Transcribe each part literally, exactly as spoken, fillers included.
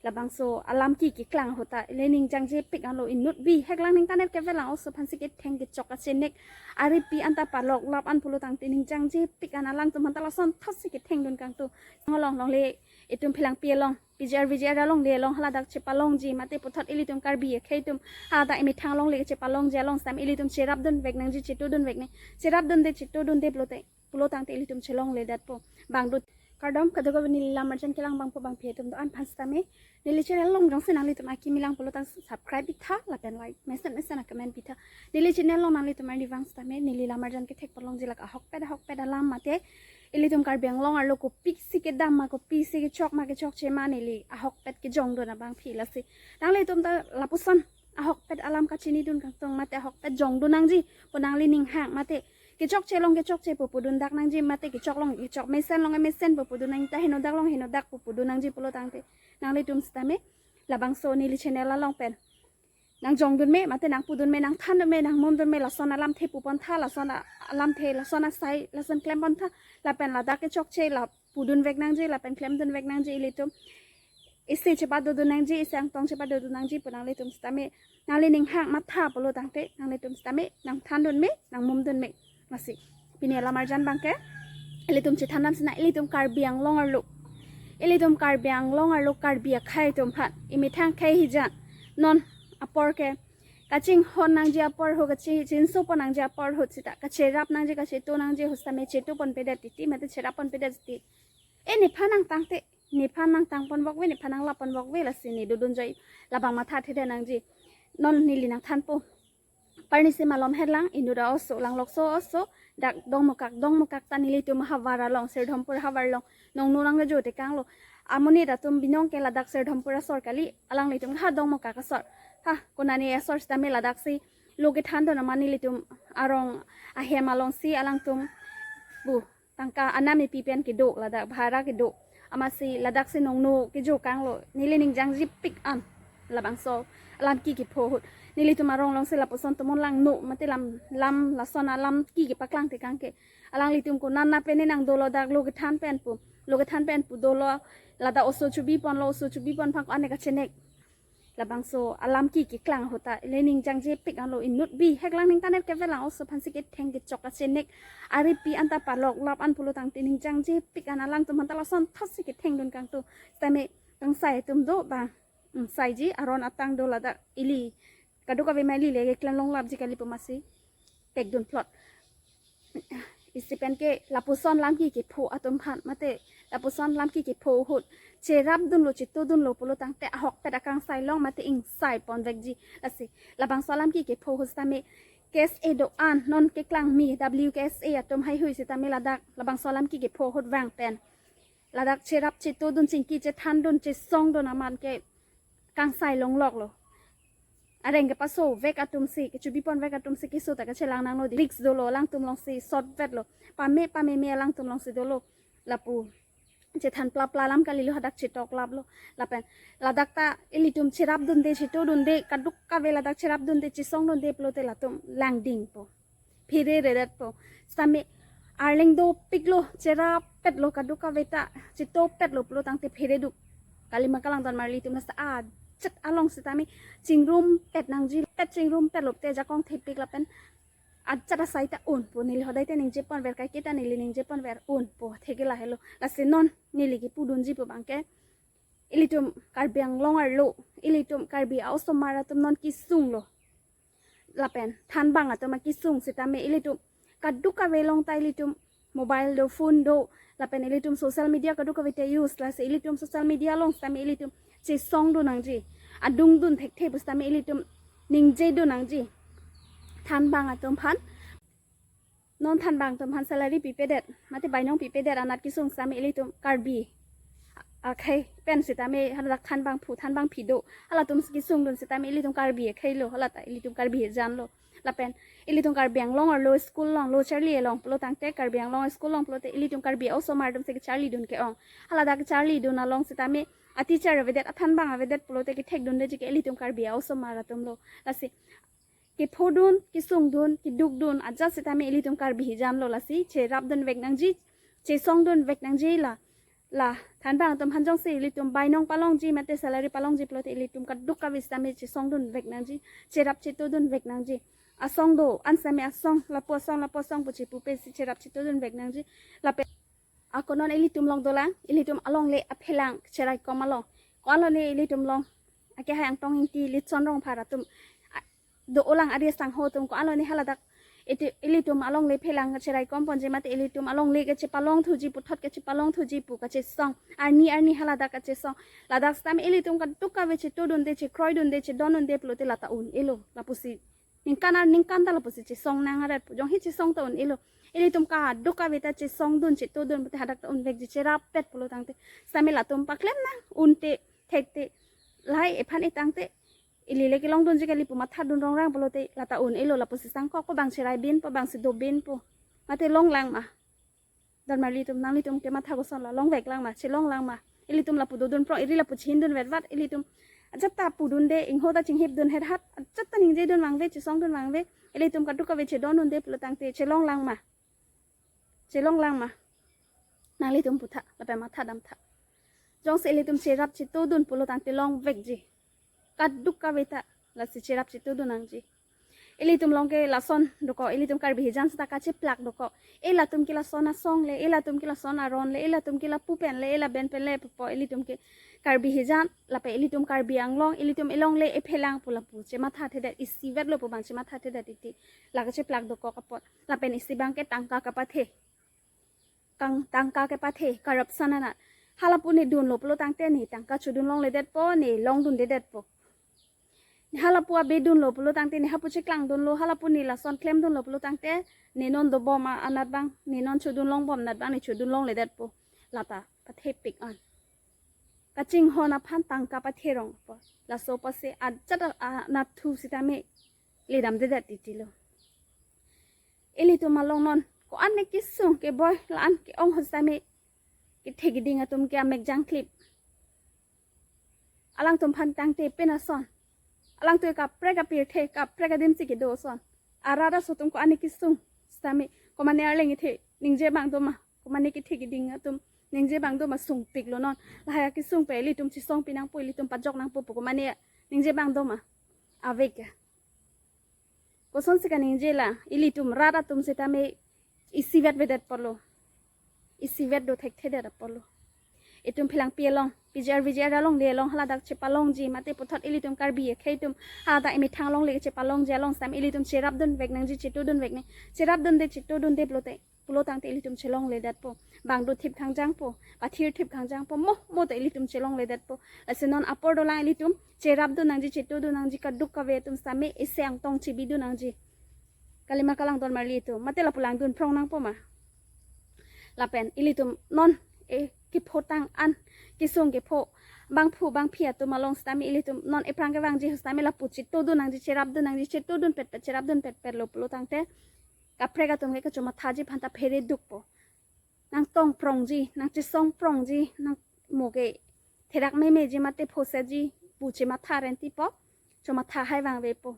Labangso alam ki keklang ahut ta ili ning jangjepik anlo, inut bihek lang ningkan-et kevelang oso aphansi ketheng kechok kachenek aripi anta palok lap an pulo tangte ning jangjepik an, alangtum aphan ta lasonthotsi kethengdun kangtung. Along longle itum Phelangpi along, P G R V G R alongle along haladak chepalongji mate puthot ilitum Karbi akhei atum haladak emethang alongle chepalongji along sitame ilitum cherapdun vek nangji, chetudun vek nang, cherapdunde chetudunde pulote pulo tangte ilitum chelongledetpo. Bangdut kardom, kadokave neli lamarjan kelang abangpo abangpi atum do-an aphan sitame neli channel along jongsi nanglitum akimi lang pulo tang subscribe pitha lapen like mesen mesen a-comment pitha. Neli channel along nanglitum arnivang sitame neli lamarjan kethekponlongji lake ahokpet ahokpet alam mate ilitum Karbi Anglong arlo kopisi kedam ma, kopisi kechok ma kechokche ma neli ahokpet kejongdun abangpi lasi. Nanglitum ta lapuson ahokpet alam kachinidun kangtung mate ahokpet jongdun nangji pu nangli ning hang mate kechokche along kechokche pu pudun dak nangji mate kechok along kechok, mesen along mesen pu pudun nangji ta henodak along henodak pu pudun nangji pulo tangte nanglitum sitame labangso neli channel along pen nangjongdun me mate nangpudun me, nangthandun me, nangmumdun me, lason alamthe pupontha, lason a-, alamthe, lason asai, lason klempontha lapen ladak kechokche la pudun vek nangji lapen klemdun vek nangji ilitum. Isi chepadodun nangji, isi angtong chepadodun nangji pu nanglitum sitame nangli ning hang matha pulo tangte nanglitum sitame nangthandun me, nangmumdun me. Lasi pini lamarjan abangke ilitum chethandam sina ilitum Karbi Anglong arlo, ilitum Karbi Anglong arlo Karbi akhei atum aphan emethang khei hijan non apor ke kachinghon nangji apor ahut, kachi-, chinsopon nangji apor ahut sita kacherap nangji, kachetu nangji ahut sitame chetuponpedet titi mate cherapponpedet titi. E, nephan nangtangte, nephan nangtangpon bokve, nephan nanglapponbokve lasi ne dodun joi, labang matha thede nangji. Non neli nangthanpo. Parnisi malom herlang, inut a-oso, langlokso oso, dak Dongmukak, Dongmukak ta nelitum havar along, Sirdhampur havar along nongno nangkejo tekanglo. Amonit atum binong ke ladak Sirdhampur asor kali, alanglitum ha Dongmukak asor. Ha, konane asor sitame ladaksi lo kethandun amat nelitum arong ahem alongsi alangtum bu tangka anam epi pen kedo, ladak bhara kedo. Amatsi ladaksi nongno kejo kanglo, neli ning jangjepik an. Labangso alam ki kepho ahut nelitum arong alongsi lapuson tomon langno mate lam, lam lason alam ki kepaklang tekang ke alanglitum konane pen nangdolo, dak lo kethan pen pu, lo kethan pen pu dolo, ladak oso chubiponlo, oso chubipon aphan ko-an kachenek. Labangso alam ki keklang ahut ta ili ning jangjepik anlo, inut bihek lang ningkan-et kevelang oso aphansi ketheng kechok kachenek aripi anta palok lap an pulo tangte ning jangjepik an, alangtum aphan ta lasonthotsi kethengdun kangtung. Sitame kangsai atum do bang, mm, saiji aron atang do ladak, ili kadokave ma ili le keklem longlapji kali pu amatsi pekdun plot. Isi pen ke lapuson alam ki kepho atum aphan mate lapuson alam ki kepho ahut cherapdunlo chetudunlo pulo tangte ahokpet akangsai long mate ingsaipon vekji. Lasi labangso alam ki kepho ahut sitame K S A do-an non keklang mi W K S A atum haihui sitame ladak labangso alam ki kepho ahut vang pen ladak cherap chetudun, chingki chethandun, chesongdun amat ke kangsai longloklo. Areng kepaso vek atumsi, kechubipon vek atumsi keso ta kachelang nanglo di, risk dolo, alangtum alongsi sotvetlo. Pame pameme alangtum alongsi dolo. Lapu chethan plapla alam kalilo, hadak chetoklaplo. Lapen ladak ta ilitum cherapdunde, chetudunde, kadokave ladak cherapdunde, chesongdunde pulote latum langdingpo, phereredetpo. Sitame arleng dopiklo, cherapetlo, kadokave ta chetopetlo pulo tangte phereduk kali ma, kalangdon marli atum. Lasi ajat along sitame chingrumpet nangji, pet chingrumpetlo te jakong thepik lapen ajat asai ta unpo, neli hodai ta ningjeponver, kaike ta neli ningjeponver, unpo, theke lahelo. Lasi non neli kepudunji pu abangke ilitum Karbi Anglong arlo, ilitum Karbi a-osomar atum non kesunglo. Lapen thanbang atum akesung sitame ilitum kadokave along ta ilitum mobile do, phone do, lapen ilitum social media kadokave ta use, lasi ilitum social media along sitame ilitum chesongdun nangji, adungdun thekthe pu sitame ilitum ningjedun nangji. Thanbang atum aphan, non thanbang atum aphan salary pipedet mate bainong pipedet anat kesung sitame ilitum Karbi akhei pen sitame, haladak thanbangphu thanbangpi do, halatum kesungdun sitame ilitum Karbi akheilo, hala ta ilitum Karbi janlo. Lapen ilitum Karbi Anglong arlo school along, lo charli along pulo tangte, Karbi Anglong school along pulote ilitum Karbi a-osomar atumsi kecharlidun ke-ong. Haladak kecharlidun along sitame a-teacher avedet, athanbang avedet pulote kethekdundetji ke ilitum Karbi a-osomar atumlo. Lasi kephodun, kesungdun, kedukdun ajat sitame ilitum Karbi hijanlo. Lasi cherapdun vek nangji, chesongdun vek nangji, la La thanbang atum aphan jongsi ilitum bainong palongji mate salary palongji pulote ilitum kadokave sitame chesongdun vek nangji, cherap chetodun vek nangji. Asong do-an sitame asong, lapu asong, lapu asong pu chepupe si cherap chetodun vek nangji. Lapen ako non ilitum along dolang, ilitum alongle aphelang cheraikom along. Ko-an lone ilitum along akehai Angtong Ingti, Litson Rongphar atum, a, do-olang ari sangho atum, ko-an lone haladak iti ilitum alongle aphelang cheraikom ponji mate ilitum alongle kachepalong thuji, puthot kachepalong thuji pu kachesong, arni arni haladak kachesong. Ladak sitame ilitum kadokave chetodunde, chekroidunde, chedondunde pulote lata un-elo. Lapusi ningkan ar ningkan ta lapusi chesong nang aret pu. Jongsi chesong ta un-elo. Ilitum kadokave ta chesongdun chetodun pute hadak ta unvekji, cherapet pulo tangte. Sitame latum paklem nang, unte thekte, lahai ephan etangte, ili le kelongdunji kali pu mathadun rongrang pulote lata un-elo. Lapusi sangkok ko bang cherai binpo, bangsi do binpo. Mate longlang ma? Don marli atum, nanglitum kematha koson lo, longvek lang ma, chelonglang ma? Ilitum lapu dodun prong, iri lapu chehindun vetvat, ilitum ajat ta pudunde, ingho ta chinghipdun hethat, ajat ta ningjedun vangve, chesongdun vangve. Ilitum kadokave chedondunde pulo tangte chelonglang ma? Chelonglang ma? Nanglitum putha, lapen matha damtha. Jongsi ilitum cherap chetodun pulo tangte longvekji. Kadokave ta lasi cherap chetodun nangji. Ilitum along ke lason dokok, ilitum Karbi hijan seta kacheplak dokok. Elatum ke lason asong le, elatum ke lason aron le, elatum ke lapu pen le, ela ben pen le pupo, ilitum ke Karbi hijan, lapen ilitum Karbi Anglong, ilitum elongle ephelang pu lapu chematha thedet, isivet lo pu bang chematha thedet iti. La kacheplak dokok apot. Lapen isi bang ke tangka kapathe. Kang tangka kepathe, corruption anat. Halapu ne dunlo pulo tangte ne tangka chodun longledetpo, ne longdundedetpo. Ne halapu abe dunlo pulo tangte, ne hapu cheklangdunlo, halapu ne lason klemdunlo pulo tangte, ne non dobom a-, anat bang, ne non chodun longbom anat bang, ne chodun longledetpo. Lata pathepik an. Kachinghon aphan tangka patherongpo. Laso apotsi ajat a-, anat thu sitame ledamdedet titilo. Ilitum along non ko-an ne kesung keboi la-an ke-ong ahut sitame kethe keding atum ke amek jangklip. Alangtum aphan tangte pen ason. Alangtum kaprek apirthe, kaprek adimsi kedo ason. Arat aso atum ko-an ne kesung sitame, komane arleng ithe ningje abang do ma? Komane kethe keding atum ningje abang do ma? Sungpiklo non. Lahai akesung pen ilitum chesongpi nangpo, ilitum pajok nangpo pu komane ningje abang do ma? Avek ya. Kosonsi kaningje la, ilitum rat atum sitame isivet vedet apotlo. Isivet do thekthedet apotlo. Itum phelangpi along, P G R, V G R alongle along haladak chepalongji mate puthot ilitum Karbi akhei atum haladak emethang alongle chepalongji along sitame ilitum cherapdun vek nangji, chetodun vek nang. Cherapdunde chetodunde pulote, pulo tangte ilitum chelongledetpo. Bang do thip khangjangpo, pathir thip khangjangpo, mo mo ta ilitum chelongledetpo. Lasi non apor dolang, ilitum cherapdun nangji, chetodun nangji, kadokave atum sitame isi angtong chebidun nangji. Kalima kalang don marli atum, mate lapu langdun prong nangpo ma? Lapen ilitum non e kepho tang an, kesung kepho, bangphu bangphi atum along sitame ilitum non ephrang kevangji ahut sitame lapu chetodun nangji, cherapdun nangji, chetodun petpet, cherapdun petpetlo pulo tangte kaprek atum ke kachomathaji aphanta phere dukpo. Nangtong prongji, nangchesong prongji, nang mo ke therak memeji mate phosetji pu chematha rentipo, chomatha hai vangvepo.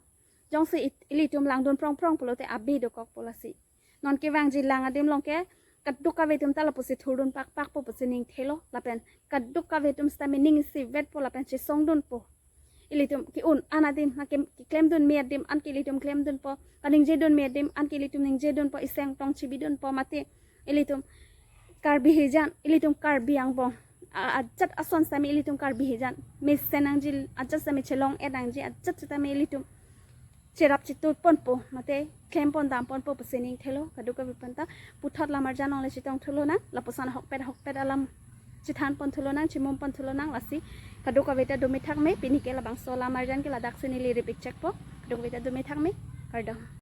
Jongsi it-, ilitum langdun prong prong pulote abe dokokpo lasi. Non kevangji lang adim along ke kadokave atum ta lapusi thurdun pakpakpo pusi ning thelo, lapen kadokave atum sitame ning isivetpo lapen chesongdunpo. Ilitum ke-un an adim, na ke, keklemdun me adim an ke ilitum klemdunpo, kaningjedun me adim an ke ilitum ningjedunpo, isi angtong chebidunpo, mate ilitum Karbi hijan, ilitum Karbi angbong a-, ajat ason sitame ilitum Karbi hijan mesen nangji, ajat sitame chelong-et nangji, ajat sitame ilitum cherap cheto ponpo, mate klempon damponpo pusi ning thelo. Kadokave aphanta puthot lam arjan along le chetong thulo nang, lapuson ahokpet ahokpet alam chethan pon thulo nang, chemum pon thulo nang. Lasi kadokave ta do methak me, pini ke labangso lam arjan ke ladaksi neli ripik chekpo. Kadokave ta do methak me, kardom.